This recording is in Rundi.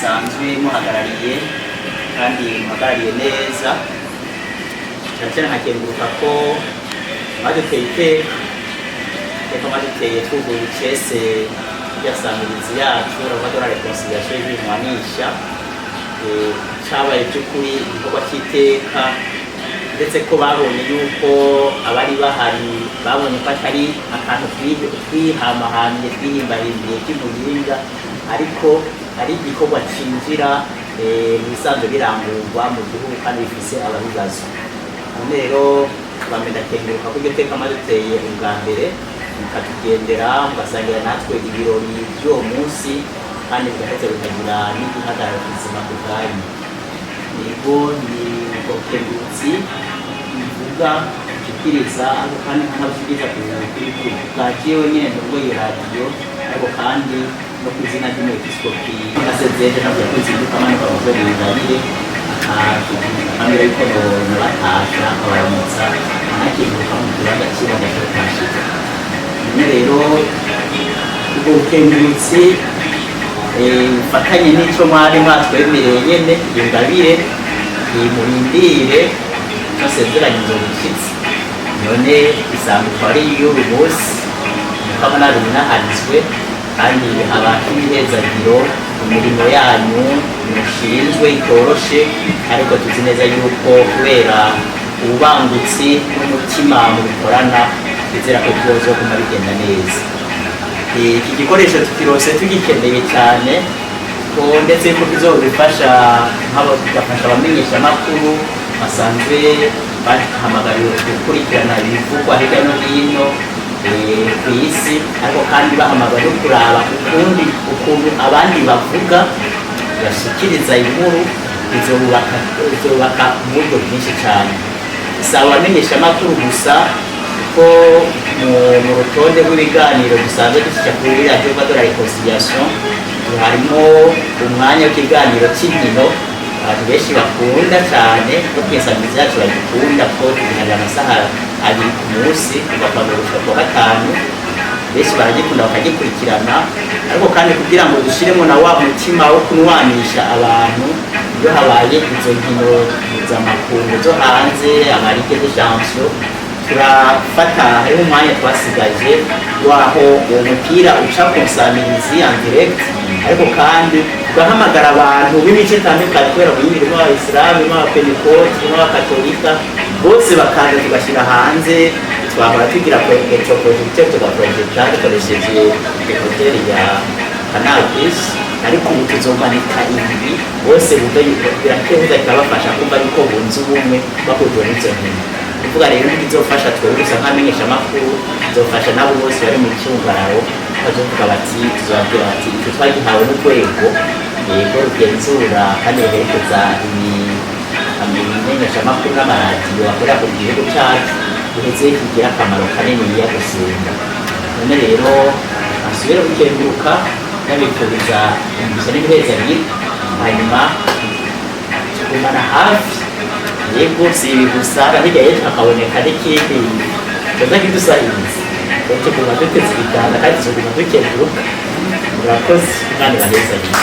Musanzwe muhagarariye kandi muhagarariye neza. Cyane cyane nkakenguruka ko mwaduteye iteka, iteka mwaduteye twuguye icese rya yacu La Voix de la Réconciliation y'Ibinwanisha. Cabaye by'ukuri igikorwa cy'iteka, ndetse ko babonye yuko abari bahari babonye ko atari akantu twihamahamiye, twihimbahimbiye k'imuyinga, ariko ari igikorwa cinjira mu bisanzwe birangurwa mu gihugu kandi bifise ababibazo. None rero bambe ndakenguruka ko iryo teka maduteye ubwa mbere, mukatugendera, mugasangira natwe ibirori by'uwo munsi, kandi bigaheza bikagira n'igihagararo kizima ku bwanyu. Yego, ni ubwo bukengurutsi mvuga nshikiriza, ariko kandi nkanabishikiriza ku bwa jewe nyene ndongoye iyo radiyo, ariko kandi no ku izina ry'umwepiskopi nasezeje ntabwo ko nzinduka manuka mu rwego ingabire, akambwira yuko nobatasha, akabaramutsa, anakenguruka mu kibanza ciwe ndashotashije. None rero ubwo bukengurutsi mfatanye n'ico mwari mwatwemereye nyene, iyo ngabire murindire icyo nsezeranye nzobishitse. None isanguko ari iy'uyu munsi mukaba nabinaharizwe, kandi haba ibihezagiro imirimo yanyu mushinzwe itoroshe, ariko tuzi neza yuko kubera ububangutsi n'umutima mubikorana, twizera ko bizoguma bigenda neza. Iki gikoresho tukirose tugikeneye cyane, ko ndetse ko kizobifasha kigafasha abamenyeshamakuru basanzwe bahamagariwe gukurikirana ibivugwa hirya no hino ku isi, ariko kandi bahamagariwe no kuraba ukundi ukuntu abandi bavuga, bashikiriza inkuru. Bizobubaka mu buryo bwinshi cyane. Si abamenyeshamakuru gusa, kuko mu rutonde rw'ibiganiro dusanzwe dushyira kuri Radiyo Voix de la Réconciliation harimo umwanya w'ikiganiro cy'inkino abantu benshi bakunda cyane, no kwinsamiriza yacu bagikunda, ko tugiharira amasaha 2 ku munsi kuva kwa mbere gushika kuwa gatanu. Benshi baragikunda, bakagikurikirana. Ariko kandi kugira ngo dushyiremo na wa mutima wo kunwanisha abantu, iyo habaye izo nkino mpuzamakungu zo hanze, ama Ligue des Champions, turafata, hariho umwanya twasigaje waho uwo mupira uca ku nsamirizi en direct, ariko kandi tugahamagara abantu b'imico itandukanye, kubera mu yindi irimo abayisilamu, irimo abapentekoti, irimo abakatolika, bose bakaza tugashyira hanze. Twahora tugira électroprojecteur, tugaprojecta dukoresheje écouteur ya Canal Plus, ariko ubu tuzomanika ibi bose bumve, birakeza, bikabafasha kumva yuko bunze ubumwe bahujwe n'izo nkino. Kuvuga rero ntibizofasha twebwe gusa nk'amenyeshamakuru, bizofasha nabo bose bari mu cyungararo. Bazovuga bati, tuzobabwira bati icyo twagihawe n'urwego, yego, rugenzura kandi ruherekeza ibimenyeshamakuru n'amaradiyo akorera ku gihugu cyacu, duheze kigira akamaro kaniniya gusumba. None rero asubire gukenguruka, ndabifuriza imigisha n'ibihezagiro, hanyuma tugumana hafi. Yego, si ibi gusa, hirya y'ejo hakaboneka n'ikindi tuza kidusahiriza. Rero tuguma duteze ibiganza kandi tuzoguma dukenguruka. Murakoze, Imana ibahezagire.